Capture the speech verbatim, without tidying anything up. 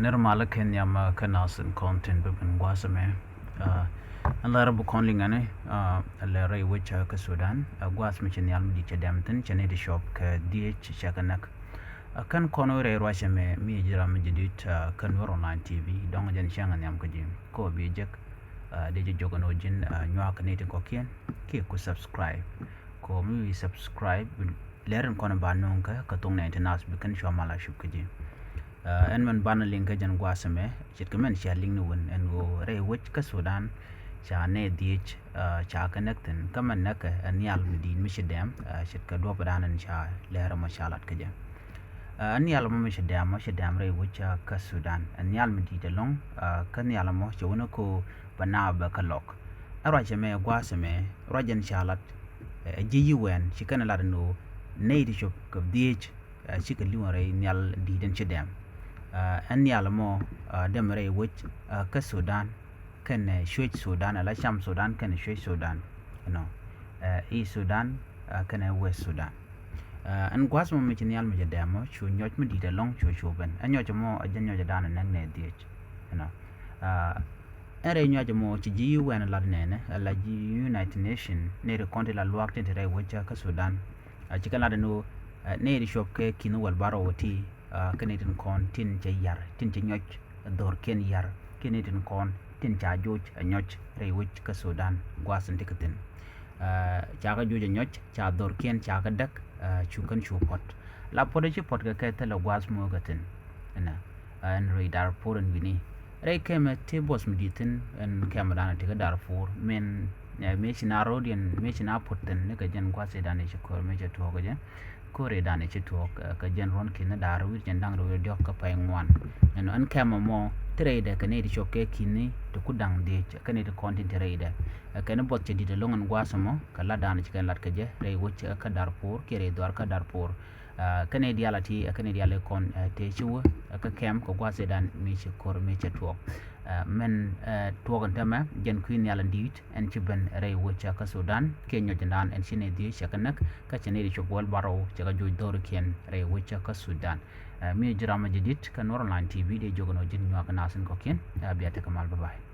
Nir malä kɛ nhiam kä nasin kɔn tin bi bin gua̱a̱th ɛmɛ. Ɛn lɛr bi kɔn liŋ ɛni lɛr rɛy wec kä Sudan, gua̱a̱th mi ci nhial mi di cɛ dɛm thin cɛ ni di cɔp kɛ dhiec cɛ kɛ näk. Kɛn kɔn wä rɛy ruac ɛmɛ mi ji̱ ram mi ji̱ dit kä Nuer Online T V, dɔ̱ŋ jɛn cäŋ ɛ nhiam kä ji̱ kɔ bi jek. Dee jɛ jok ɛn ɔ ji̱n nyuak ni tin kɔkiɛn kiɛ ku subscribe. Kɔ mi wi subscribe lɛr in kɔn ba nuŋ kä kä thok nɛ ti nas bi kɛn cua mal a cup kä ji̱. Ɛn mɛn banɛ liŋ kä jɛn gua̱a̱th ɛmɛ ce̱tkɛ mɛn cia liŋ ni wän ɛn ɣöö rɛy wec kä Sudan ca nɛ dhiec ca kɛ näk thin kä mɛn näkɛ ɛ nhial mi di̱i̱t mi ci dɛm ce̱tkɛ duɔ̱p dan ɛn ca lɛr ɛmɔ ca lat kä jɛ. Ɛ nhial ɛmɔ mi ci dɛm mɔ ci dɛm rɛy wec kä Sudan ɛ nhial mi di̱i̱t ɛlɔ̱ŋ. Kä nhial ɛmɔ cɛ wä ni ko̱o̱ bɛ naap bɛ kä lɔk. Ɛ ruac ɛmɛ gua̱a̱th ɛmɛ ruac ɛn ca lat ɛ ji̱ yi wɛn ci kɛn lat ɛn ɣöö nɛy ti cop kɛ dhiec. Cikɛ li̱w rɛy nhial di̱i̱t in ci dɛm. Ɛn nhial ɛmɔ dɛm rɛy wec kä Sudan kɛnɛ cuec Sudan ala cam Sudan kɛnɛ cuec Sudan. Inɔ East Sudan kɛnɛ West Sudan. Ɛn gua̱a̱th ɛmɔ mi ci nhial mi ci dɛm mɔ cu nyɔc mi di̱i̱t ɛlɔ̱ŋ cu cu ben ɛ nyɔc ɛmɔ ɛ jɛn nyɔc ɛ dan ɛ näk nɛ dhiec. Inɔ Ɛn rɛy nyuac ɛmɔ ci ji̱ wɛn lat nɛnɛ ala ji̱ United Nation nɛy ti kɔn ti la luaak tin ti rɛy wec kä Sudan. Ci kɛn lat ɛn ɣöö nɛy ti cuɔp kɛ ki̱n wäl bar rɔw ti kä nɛy tin kɔn tin cɛ yar tin cɛ nyɔc dhorkiɛn yar kiɛ nɛy tin kɔn tin ca joc ɛ nyɔc rɛy wec kä Sudan gua̱a̱th in ti kɛ thi̱n. Ca kɛ joc ɛ nyɔc ca dhorkiɛn ca kɛ däk cu kɛn cu puɔ̱t la puɔ̱t ci puɔ̱t kɛ kɛ thilɛ gua̱a̱th muɔ̱ɔ̱k kɛ thi̱n. Ɛnɛ ɛn rɛy Darfur ɛn wi̱ni rɛy kɛmɛ ti buɔth mi di̱i̱t thi̱n ɛn kɛmɛ danɛ ti kä Darfur min mëë ci na ro̱diɛn mëë ci na puɔ̱t thi̱n ni kɛ jɛn gua̱th i̱ danɛ ci ko̱r mëë cɛ tuɔɔk kɛ jɛ. Ko̱r i̱ danɛ ci tuɔɔk kɛ jɛn ruɔ̱n ki̱n ni da̱r wi̱r jɛn da̱ŋ rɛw diɔ̱k kä pay ŋuan. Ɛn ɛn kɛmɛ mɔ ti rɛydɛ kɛ nɛy ti cɔp kɛ ki̱n ni ti ku da̱ŋ dhiec kɛ nɛy ti kɔn tin ti rɛydɛ. Kɛn buɔth cɛ di̱t ɛlɔ̱ŋ ɛn gua̱a̱th ɛmɔ kɛ lat danɛ ci kɛn lat kɛ jɛ rɛy wec kä Darfur kiɛ rɛy dhuar kä Darfur. Kä nɛy diaal a ti kä nɛy diaal ɛ kɔn tëë ci wä kä kɛm kɛ gua̱a̱th i̱ dan mi ci ko̱r mi cɛ tuɔɔk. Mɛn tuɔɔk ɛn tämɛ jɛn kui̱ nhial ɛn di̱i̱t ɛn ci ben rɛy wec kä Sudan kiɛ nyɔc ɛn dan ɛn ci nɛy dhiec cɛ kɛ näk kä cɛ nɛy di cop wäl barɔw cɛ kɛ joc dhɔrikiɛn rɛy wec kä Sudan. Mi ji̱ ram ɛ jɛ di̱t kä Nuer Online T V dee jiök ɛn ɔ ji̱n nyuak kɛ nath in kɔ̱kiɛn. Bia tekɛ mal, bye bye.